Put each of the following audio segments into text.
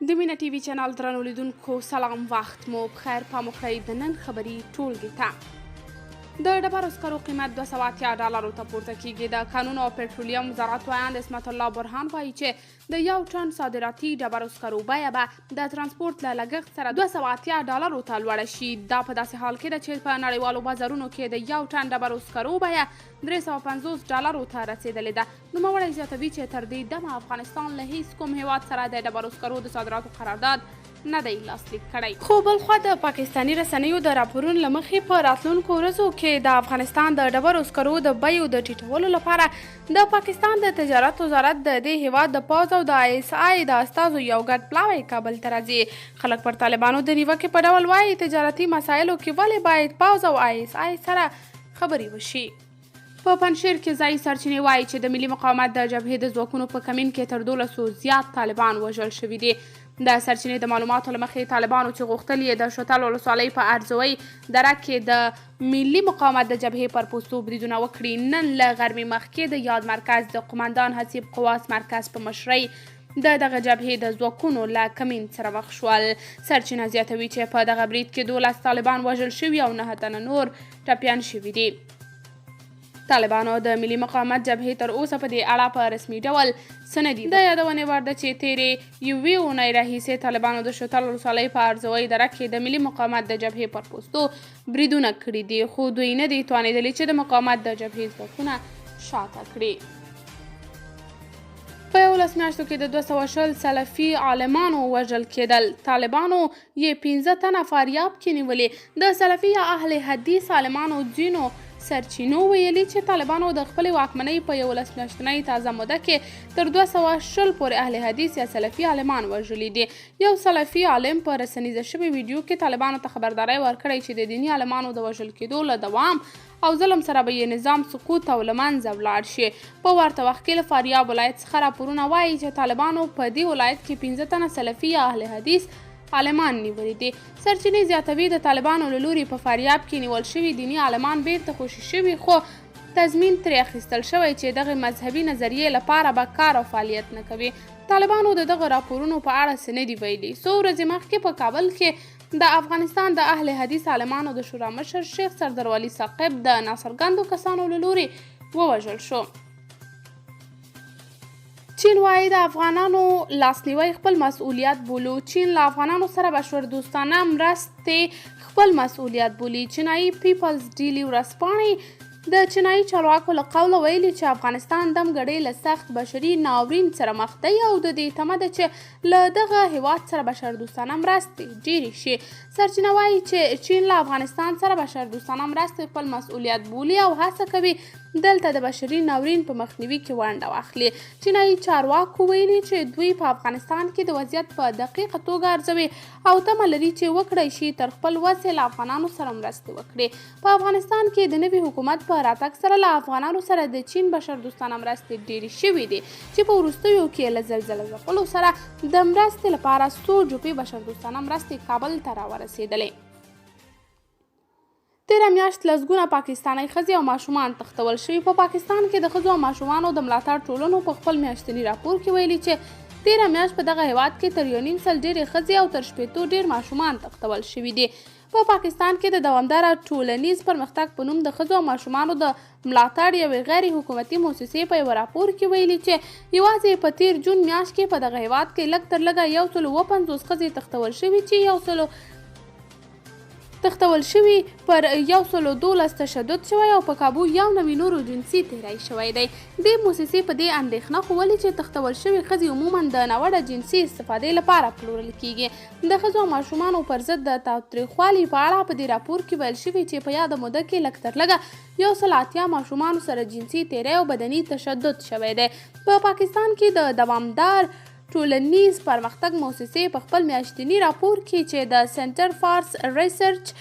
د مینه ټي وي چینل درنو لیدونکو سلام، وخت مو پخیر. پام وکړئ د نن خبري ټولګې ته. د ډبرو سکرو قیمت 280 ډالرو ته پورته کیږي. د کانونو او پټرولیم وزارت ویاند عصمت الله برهان وایي چې د یو ټن صادراتي ډبرو سکرو بیه به د ترانسپورت له لګښت سره 280 ډالرو ته لوړه شي. دا په داسې حال کې ده چې په نړیوالو بازارونو کې د یو ټن ډبرو سکرو بیه 350 ډالرو ته رسېدلې ده. نوموړی زیاتوي چې تر دې دمه افغانستان له هیڅ کوم هیواد سره د ډبرو سکرو د صادراتو قرارداد نه دی لاسلیک کړی. خو بلخوا د پاکستاني رسنیو د راپورونو له مخې په راتلونکو ورځو کې د افغانستان د ډبرو سکرو د بیو د ټیټولو لپاره د پاکستان د تجارت وزارت د دې هیواد د پوځ او د آی اس آی د استازو یو ګډ پلاوی کابل ته راځي. خلک پر طالبانو د نیوکې په ډول وايي، تجارتي مسایلو کې ولې باید پوځ او آی اس آی سره خبرې وشي؟ په پنجشیر کې ځایي سرچینې وایي چې د ملي مقاومت د جبهې د ځواکونو په کمین کې تر 12 زیات طالبان وژل شوي دي. د سرچینې د معلوماتو له مخې طالبانو چې غوښتل یې د شوتل ولسوالۍ په ارزوۍ دره کې د ملي مقاومت د جبهې پر پوستو بریدونه وکړي، نن له غرمې مخکې د یاد مرکز د قومندان حسیب قواس مرکز په مشرۍ د دغه جبهې د ځواکونو له کمین سره مخ شول. سرچینه زیاتوي چې په دغه برید کې 12 طالبان وژل شوي او 9 تنه نور ټپیان شوي دي. طالبانو د ملي مقاومت جبهې تر اوسه په دې اړه په رسمي ډول څه نه دي. د یادونې وړ ده چې تېرې یوې اونۍ راهیسې طالبانو د شوتل ولسوالۍ په ارزوۍ دره کې د ملي مقاومت د جبهې پر پوستو بریدونه کړي دي، خو دوی نه دي توانېدلي چې د مقاومت د جبهې ځواکونه شاته کړي. په 11 میاشتو کې د 220 سلفي عالمانو وژل کېدل، طالبانو یې 5 تنه فاریاب کې نیولي. د سلفي یا اهل حدیث عالمانو ځینو سرچینو ویلي چې طالبانو د خپلې واکمنۍ په 11 میاشتنۍ تازه موده کې تر 220 پورې اهل حدیث یا سلفي عالمان وژلي دي. یو سلفي عالم په رسنیزه شوې ویډیو کې طالبانو ته خبرداری ورکړی چې د دیني عالمانو د وژل کېدو له دوام او ظلم سره به یې نظام سقوط او له منځه ولاړ شي. په ورته وخت کې له فاریاب ولایت څخه راپورونه وایي چې طالبانو په دې ولایت کې 5 تنه سلفي یا اهل حدیث عالمان نیولي دي. سرچینې زیاتوي د طالبانو له لوري په فاریاب کې نیول شوي دیني عالمان بیرته خوشي شوي، خو تضمین ترې اخیستل شوی چې دغې مذهبي نظریې لپاره به کار او فعالیت نه کوي. طالبانو د دغه راپورونو په اړه څه نه دي ویلي. څو ورځې مخکې په کابل کې د افغانستان د اهل حدیث عالمانو د شورا مشر شیخ سردار ثاقب د ناڅرګندو کسانو له لوري ووژل شو. چین وایي د افغانانو لاسنیوی خپل مسؤلیت بولو. چین له افغانانو سره بشردوستانه مرستې خپل مسؤلیت بولي. چینایي پیپلز ډیلي ورځپاڼې د چینایي چارواکو له قوله ویلي چې افغانستان دم ګړۍ له سخت بشري ناورین سره مخ دی او د دې تمه ده چې له دغه هیواد سره بشردوستانه مرستې ډېرې شي. سرچینه وایي چې چین له افغانستان سره بشردوستانه مرستې خپل مسؤلیت بولي او هڅه کوي دلته د بشري ناورین په مخنیوي کې ونډه واخلي. چینایي چارواکو ویلي چې دوی په افغانستان کې د وضعیت په دقیقه توګه ارزوي او تمه لري چې وکړای شي تر خپل وسې له افغانانو سره مرستې وکړي. په افغانستان کې د نوي حکومت په راتګ سره له افغانانو سره د چین بشردوستانه مرستې ډېرې شوې دي چې په وروستیو کې له زلزله ځپلو سره د مرستې لپاره څو جوپې بشردوستانه مرستې کابل ته راورسېدلې. تېره میاشت لسګونه پاکستانۍ ښځې او ماشومان تښتول شوي. په پاکستان کې د ښځو او ماشومانو د ملاتړ ټولنو په خپل میاشتني راپور کې ویلي چې تېره میاشت په دغه هیواد کې تر 1.5 ډېرې ښځې او تر 60 ډېر ماشومان تښتول شوي دي. په پاکستان کې د دوامداره ټولنیز پرمختګ په نوم د ښځو او ماشومانو د ملاتړ یوې غیر حکومتي موسسې په یوه راپور کې ویلي چې یوازې په تېر جون میاشت کې په دغه هیواد کې لږ تر لږه 157 ښځې تښتول شوي چې 100 تښتول شوي، پر 112 تشدد شوی او په کابو 91 نورو جنسي تېری شوی دی. دې موسسې په دې اندېښنه ښوولې چې تښتول شوې ښځې عموما د ناوړه جنسي استفادې لپاره پلورل کیږي. د ښځو او ماشومانو پر ضد د تاوتریخوالي په اړه په دې راپور کې ویل شوي چې په یاده موده کې لږ تر لږه 180 ماشومانو سره جنسي تېری او بدني تشدد شوی دی. په پاکستان کې د دوامدار ټولنیز پرمختګ موسسې په خپل میاشتني راپور کې چې د سنټر فارس ریسرچ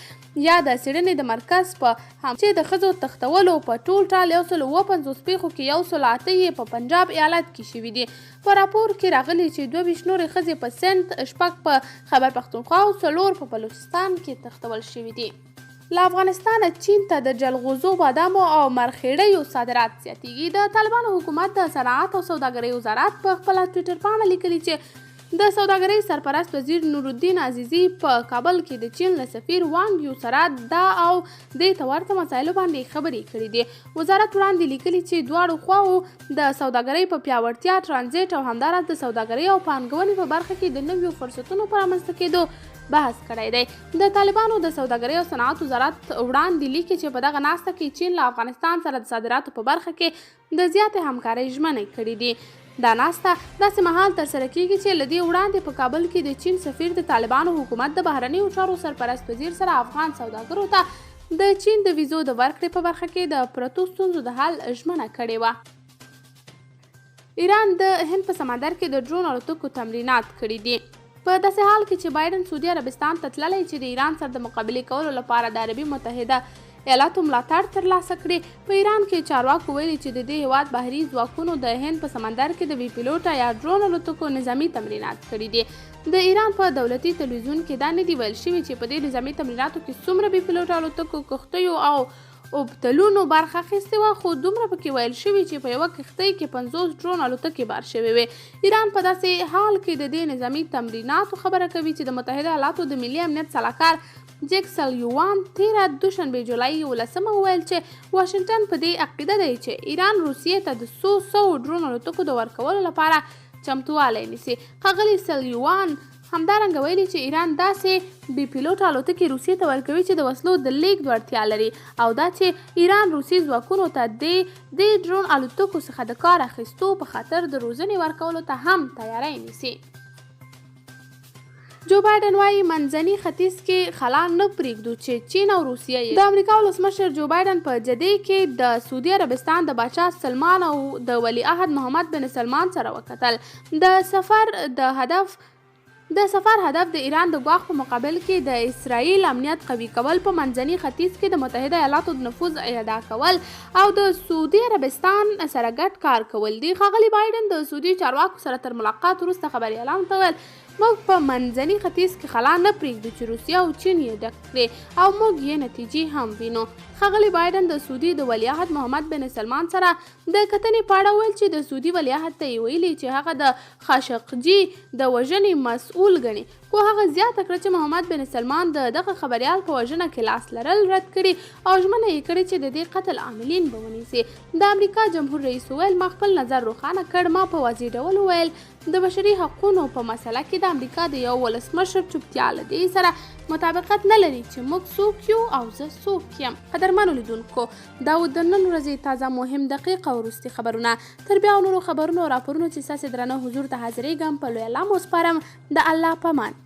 یا د څېړنې د مرکز په هم چې د ښځو تښتولو په ټول ټال 157 پېښو کې 108 یې په پنجاب ایالت کې شوي دي. په راپور کې راغلي چې 22 نورې ښځې په سند، 6 په خیبر پښتونخوا او 4 په بلوچستان کې تښتول شوي دي. له افغانستانه چین ته د جلغوزو، بادامو او مرخېړیو صادرات زیاتیږي. د طالبانو حکومت د صنعت او سوداګرۍ وزارت په خپله ټویټر پاڼه لیکلي چې د سوداګرۍ سرپرست وزیر نورالدین عزیزي په کابل کې د چین له سفیر وانګ یو سره دا او دې ته ورته مسایلو باندې خبرې کړې دي. وزارت وړاندې لیکلي چې دواړو خواوو د سوداګرۍ په پیاوړتیا، ترانزیټ او همداراز د سوداګرۍ او پانګونې په برخه کې د نویو فرصتونو په رامنځته کېدو بحث کړی دی. د طالبانو د سوداګرۍ او صنعت وزارت وړاندې لیکي چې په دغه ناسته کې چین له افغانستان سره د صادراتو په برخه کې د زیاتې همکارۍ ژمنې کړې دي. دا ناسته داسې مهال ترسره کیږي چې له دې وړاندې په کابل کې د چین سفیر د طالبانو حکومت د بهرنیو چارو سرپرست وزیر سره افغان سوداګرو ته د چین د ویزو د ورکړې په برخه کې د پرتو ستونزو د حل ژمنه کړې وه. ایران د هند په سمندر کې د ډرون الوتکو تمرینات کړي دي. په داسې حال کې چې بایډن سعودي عربستان ته تللی چې د ایران سره د مقابلې کولو لپاره د عربي متحده ایالاتو ملاتړ ترلاسه کړي، په ایران کې چارواکو ویلي چې د دې هیواد بحري ځواکونو د هند په سمندر کې د بې پیلوټه یا ډرون الوتکو نظامي تمرینات کړي دي. د ایران په دولتي تلویزیون کې دا نه دي ویل شوي چې په دې نظامي تمریناتو کې څومره بې پیلوټه الوتکو، کښتیو او اوبتلونو برخه اخیستې وه، خو دومره پکې ویل شوي چې په یوه کښتۍ کې 50 ډرون الوتکې بار شوې وې. ایران په داسې حال کې د دې نظامي تمریناتو خبره کوي چې د متحده ایالاتو د ملي امنیت سلاکار جیک سلیوان تیره دوشنبه جولای 11 وویل چې واشنګټن په دې عقیده دی چې ایران روسیې ته د څو سوو ډرون الوتکو د ورکولو لپاره چمتووالی نیسي. ښاغلي سلیوان همدارنګه ویلي چې ایران داسې بې پیلوټه الوتکې روسیې ته ورکوي چې د وسلو د لیږد وړتیا لري او دا چې ایران روسي ځواکونو ته د ډرون الوتکو څخه د کار اخیستو په خاطر د روزنې ورکولو ته هم تیاری نیسي. جو بایډن وايي منځني ختیځ کې خلا نه پرېږدو چې چین او روسیه یې. د امریکا ولسمشر جو بایډن په جدې کې د سعودي عربستان د باچا سلمان او د ولیعهد محمد بن سلمان سره وکتل. د سفر هدف د ایران د ګواښ په مقابل کې د اسرائیل امنیت قوي کول، په منځني ختیځ کې د متحده ایالاتو د نفوذ ادا کول او د سعودي عربستان سره ګډ کار کول دي. ښاغلي بایډن د سعودي چارواکو سره تر ملاقات وروسته خبریالانو ته وویل، موږ په منځني ختیځ کې خلا نه پرېږدو چې روسیه او چین یې ډک کړي او موږ یې نتیجې هم وینو. ښاغلي بایډن د سعودي د ولیعهد محمد بن سلمان سره د کتنې په اړه وویل چې د سعودي ولیعهد ته یې ویلي چې هغه د خاشقجي د وژنې مسؤل ګڼي، خو هغه زیاته کړه چې محمد بن سلمان د دغه خبریال په وژنه کې لاس لرل رد کړي او ژمنه یې کړې چې د دې قتل عاملین به ونیسي. د امریکا جمهور رئیس وویل، ما خپل نظر روښانه کړ، ما په واضح ډول وویل د بشري حقونو په مسله کې د امریکا د یو ولسمشر چوپتیا له دې سره مطابقت نه لري چې موږ څوک یو او زه څوک یم. قدرمنو لیدونکو، دا و د نن ورځې تازه، مهم، دقیق او وروستي خبرونه. تر بیا نورو خبرونو او راپورونو چې ستاسې درنه حضور ته حاضرېږم، په لوی الله مو سپارم. د الله په امان.